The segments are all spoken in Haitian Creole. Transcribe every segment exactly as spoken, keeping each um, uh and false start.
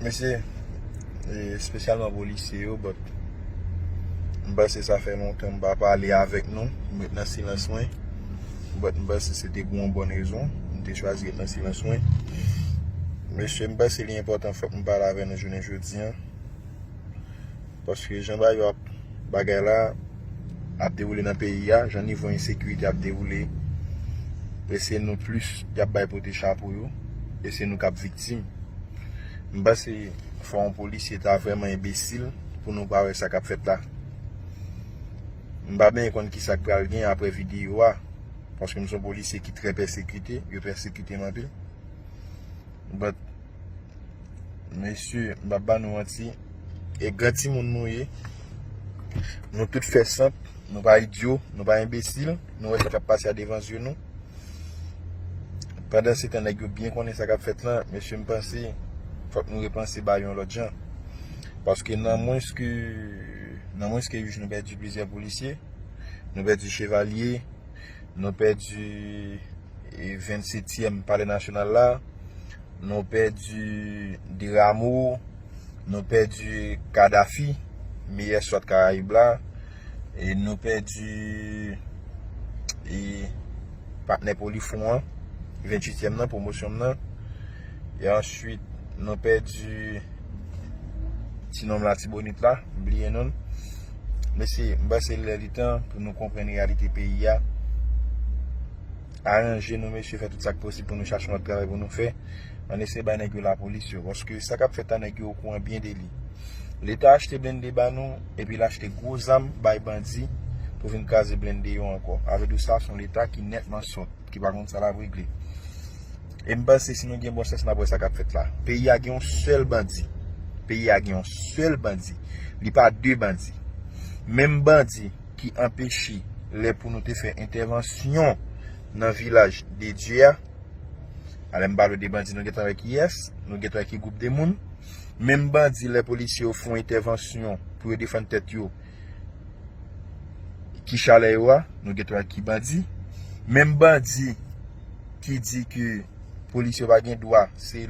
Mesye, e, espesyalman polisye yo, but m panse sa fè lontan m pa pale avèk nou, m ret nan silans mwen, but m panse se te pou yon bòn rezon m te chwazi ret nan silans mwen. Mesye, m panse li enpòtan fòk m pale avè nou jounen jodi a, paske jan bagay yo ap, bagay la ap dewoule nan peyi a, jan nivo ensekirite ap dewoule, e se nou plis y ap bay pote chapo yo, e se nou k ap viktim. M panse fò yon polisye ta vrèman enbesil pou nou pa wè sa k ap fèt la. M pa byen konn ki sa k pral gen apre videyo a, paske m se yon polisye ki trè pèsekite, yo pèsekite m anpil. But, mesye, m p ap ba nou manti, e gran timoun nou ye. Nou tout fè sant, nou pa idyo, nou pa enbesil, nou wè sa k ap pase a devan zye nou. Pandan se tan, nèg yo byen konnen sa k ap fèt lan, mesye, m panse fòk nou repanse bagay yon lòt jan. Paske nan mwens ke, nan mwens ke uit, nou pèdi plizyè polisye, nou pèdi chevalye, nou pèdi, e, vennsetyèm Palè Nasyonal la, nou pèdi Deramo, nou pèdi Kadafi, meyè swat Karayib la, e nou pèdi, e, patnè Polifront an, venntuityèm nan, pwomosyon m nan, e answit nou pèdi ti nonm Latibonit la, m bliye non l. Mesye, m panse lè li tan pou nou konprann reyalite peyi a. Aranje nou, mesye, fè tout sa k posib pou nou chache yon lòt travay pou nou fè. Ann eseye bay nèg yo lapolis yo, paske sa k ap fèt la, nèg yo okouran byen de li. Leta achte blende ba nou, epi l achte gwo zam bay bandi pou vin kraze blende yo ankò. Avèdi sa, se yon Leta ki nètman sòt, ki pa konn sa l ap regle. E m panse si nou gen bon sans, n ap wè sa k ap fèt la. Peyi a gen yon sèl bandi. Peyi a gen yon sèl bandi. Li pa de bandi. Menm bandi ki anpeche lè pou nou te fè entèvansyon nan vilaj de Dye a. Alè m pale de bandi, nou gentan wè kiyès, nou gentan wè ki gwoup de moun. Menm bandi, lè polisye yo fè yon entèvansyon pou yo defann tèt yo, ki chalè yo a, nou gentan wè ki bandi. Menm bandi ki di ke polisye yo pa gen dwa, se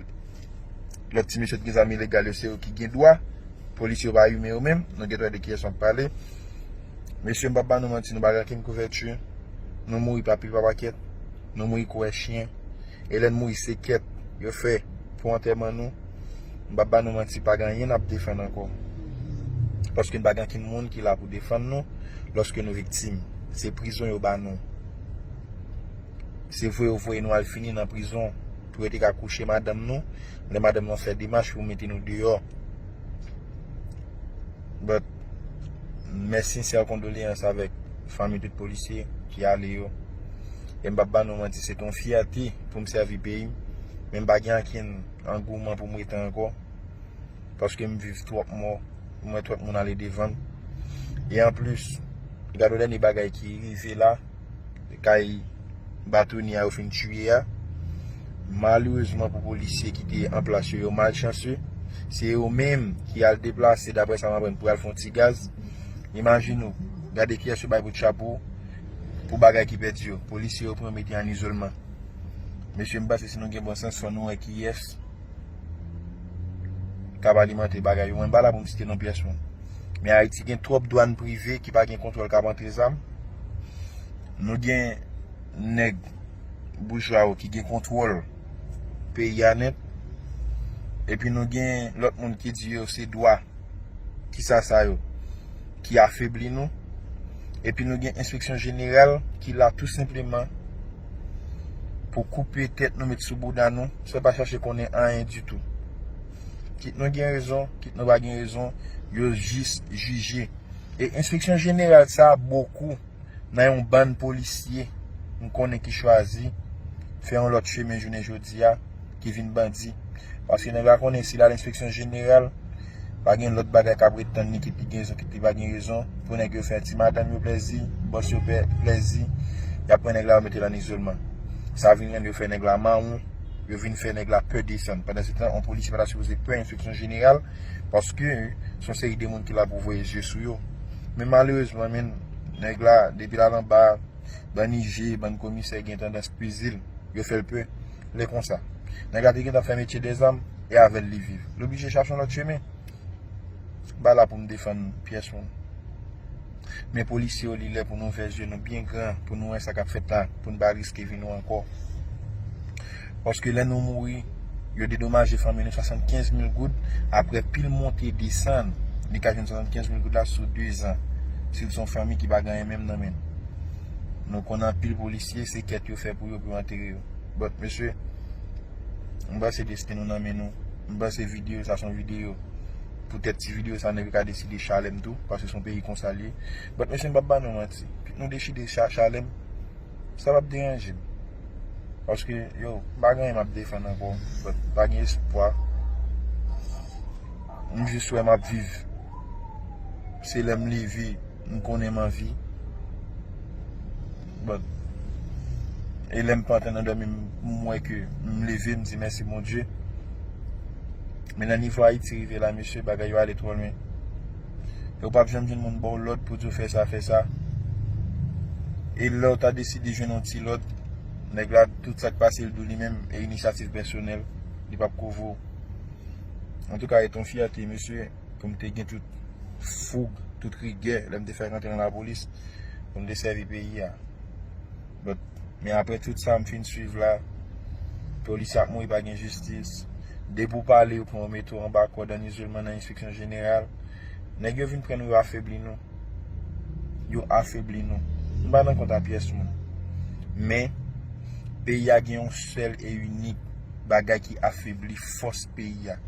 lòt ti mesye ki gen zam ilegal yo, se yo ki gen dwa. Polisye yo pa imen yo menm, nou gentan wè de kiyès m ap pale. Mesye, m p ap ba nou manti, nou pa gen okenn kouvèti. Nou mouri pa pye pa pakèt, nou mouri kou wè chen. E lè n mouri, se kèt yo fè pou antèman nou. M p ap ba nou manti, pa gen anyen n ap defann ankò. Paske n pa gen okenn moun ki la pou defann nou lòske nou viktim. Se prizon yo ba nou. Se vre yo voye nou al fini nan prizon pou yo te ka kouche madanm nou, lè madanm nou fè demach pou mete nou deyò. But, mè sensè kondoleyans avèk fanmi tout polisye ki ale yo. E m p ap ba nou manti, se t on fyète pou m sèvi peyi m, men m pa gen ankenn angouman pou m rete ankò, paske m viv twòp mò, m wè twòp moun ale devan m. E anplis, gade yon dènye bagay ki rive la, kay batonye a yo fin tiye a. Malerezman pou polisye ki te an plas yo, yo malchanse. Se yo menm ki al deplase, daprè sa m aprann, pou al fè yon ti gaz. Imajine w, gade kiyès yo bay bout chapo pou bagay ki pèdi yo. Polisye yo pran mete an izolman. Mesye, m panse si nou gen bon sans, fò nou wè kiyès k ap alimante bagay yo. Mwen pa la pou m site non pyès moun. Men Ayiti gen twòp dwàn prive ki pa gen kontwòl k ap antre zam. Nou gen nèg boujwa yo ki gen kontwòl peyi a nèt. Epi nou gen lòt moun ki di yo se dwa, kisa sa yo, ki afebli nou. Epi nou gen enspeksyon jeneral ki la tou senpleman pou koupe tèt nou, met sou bouda nou, san pa chache konnen anyen ditou. Kit nou gen rezon, kit nou pa gen rezon, yo jis jije. E enspeksyon jeneral sa a bokou nan yon bann polisye m konnen ki chwazi fè yon lòt chemen jounen jodi a, ki vin bandi. Paske nèg la konnen si l al enspeksyon jeneral, pa gen lòt bagay k ap ret tann li, kit li gen rezon, kit li pa gen rezon, pou nèg yo fè ti madanm yo plèzi, bòs yo pè-, plèzi, y ap pran nèg la, yo mete l an izolman. Sa vin rann yo fè nèg la mawon, yo vin fè nèg la pè desann. Pandan se tan, yon polisye pa ta sipoze pè enspeksyon jeneral, paske se yon seri de moun ki la pou voye zye sou yo. Men malerezman, men, nèg la, depi l al anba, bann I G, bann komisè gen tandans peze l, yo fè l pè. Lè konsa, nèg la te gentan fè metye dèzam, e avè l li viv. Li oblije chache yon lòt chemen. M pa la pou m defann pyès moun. Men polisye yo, li lè pou nou ouvè zye nou byen gran, pou nou wè sa k ap fèt la, pou n pa riske vi nou ankò. Paske lè nou mouri, yo dedomaje fanmi nou swasannkenz mil goud, apre pil monte desann, li ka jwenn swasannkenz mil goud la sou de zan, si l se yon fanmi ki pa gen anyen menm nan men l. Nou konn anpil polisye, se kèt yo fè pou yo, pou yo antere yo. But, mesye, m panse desten nou nan men nou. M panse videyo sa se yon videyo. Poutèt ti videyo sa, nèg yo ka deside chale m tou, paske se yon peyi konsa l ye. But, mesye, m p ap ba nou manti. Kit nou deside cha-, chale m, sa p ap deranje m. Paske, yo, m pa gen anyen m ap defann ankò. But, pa gen espwa. M jis wè m ap viv. Se lè m leve, m konnen m anvi. But, e lè m pantan nan dòmi, m, m wè ke m leve, m di mèsi Bondye. Men nan nivo Ayiti rive la, mesye, bagay yo ale twò lwen. E w p ap janm jwenn moun ba w lòd pou di w fè sa, fè sa. E lè w ta deside jwenn yon ti lòd, nèg la, tout sa k pase l di w li menm, e inisyativ pèsonèl, li p ap kouvri w. Antouka, e t on fyète, mesye, pou m te gen tout foug, tout rigè, lè m te fèk rantre nan lapolis, pou m te sèvi peyi a. But, men apre tout sa m fin swiv la, polisye ap mouri, pa gen jistis. Depi w pale, yo pran w mete w anba kòd, an izoleman nan enspeksyon jeneral. Nèg yo vin pran nou, yo afebli nou. Yo afebli nou. M pa nan kont a pyès moun. Men, peyi a gen yon sèl e inik bagay ki afebli fòs peyi a.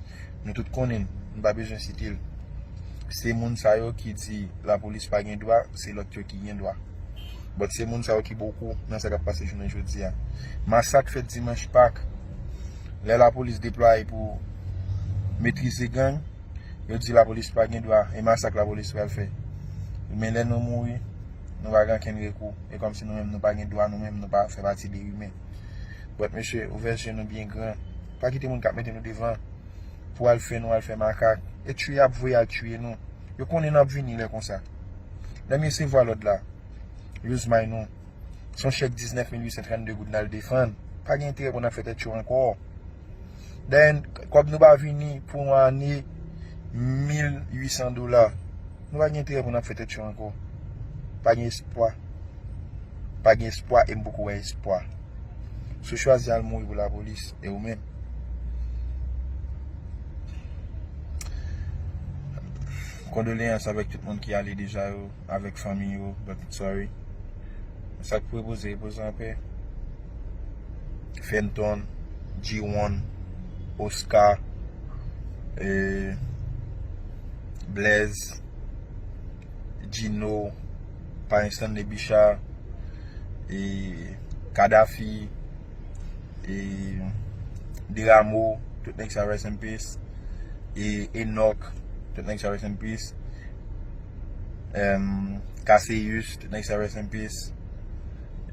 Nou tout konnen l, m pa bezwen site l. Se moun sa yo ki di lapolis pa gen dwa, se lòt yo ki gen dwa. But se moun sa yo ki bokou nan sa k ap pase jounen jodi a. Masak fèt dimanch Pak, lè lapolis deplwaye pou metrize gang, yo di lapolis pa gen dwa, e masak lapolis pral fè. Men lè nou mouri, nou pa gen okenn rekou. E kòmsi nou menm nou pa gen dwa, nou menm nou pa fè pati de imen. But mesye, ouvè zye nou byen gran. Pa kite moun k ap mete nou devan pou al fè nou al fè makak. E tchwe y ap voye al tchwe nou. Yo konnen n ap vini lè konsa. Lè m resevwa lòd la, yo zmay nou. Se yon chèk diznèf mil uit san trannde goud n al defann. Pa gen enterè pou n ap fè tèt cho ankò. Dayè, kòb nou pa vini pou yon ane, mil uit san dola. Nou pa gen enterè pou n ap fè tèt cho ankò. Pa gen espwa. Pa gen espwa e m poko wè espwa. Si w chwazi al mouri pou lapolis, e ou menm? Kondoleyans avèk tout moun ki ale deja yo, avèk fanmi yo, but sorry. Sa k pou repoze, repoze anpè. Fenton, G one, Oscar, e, Blaze, Gino, Payen Stanley Bicha, e, Kadafi, e, Deramo, tout nèg sa rest in peace, e, Enoch, tout nèg sa rest in peace, em, Cassius, tout nèg sa rest in peace,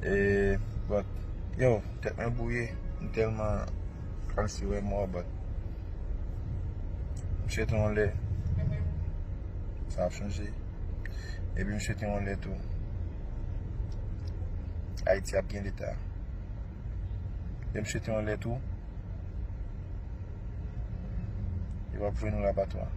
e, but, yo, tèt mwen bouye, m tèlman kòmsi wè mò, but, m swete yon lè, sa ap chanje. Epi m swete yon lè tou, Ayiti ap gen leta. Epi m swete yon lè tou, yo ap voye nou lapatwa.